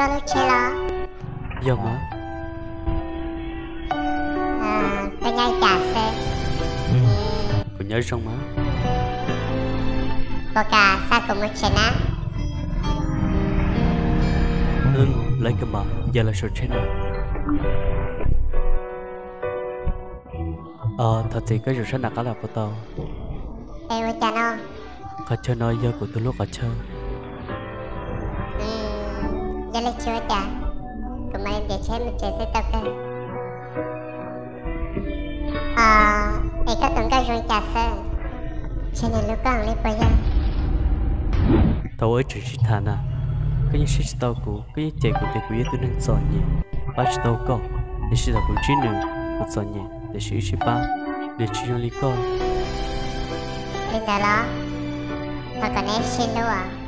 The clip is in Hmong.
Koj lub tsheb los? Yog mas. Koj nyob li cas xwb? Kuv nyob zoo mas. Puas kam xa kuv mus tsev na? Lawv kawg mas, yog lawv saum tsheb na. Thov txim, koj zaum sab nram qab los puas tau? Es ua cas no? Qhov chaw no yog kuv tus hlub qhov chaw. Yog li tsis ua cas, kuv mam li ntiav tsheb mus tsev xwb tau kawg. Es koj tus nkauj zoo li cas xwb? Ntshe nws hlub koj heev li puas yog? Thaum ub wb tseem sib tham na, koj yeej saib tsis tau kuv, koj yeej cem kuv tias kuv yog ib tug neeg txom nyem, pab tsis tau koj. Tiam sis thaum kuv ntsib nws, kuv txom nyem tiam sis wb sib pab, nws tsis zoo li koj. Li ntawd los? Thov kom neb sib hlub os.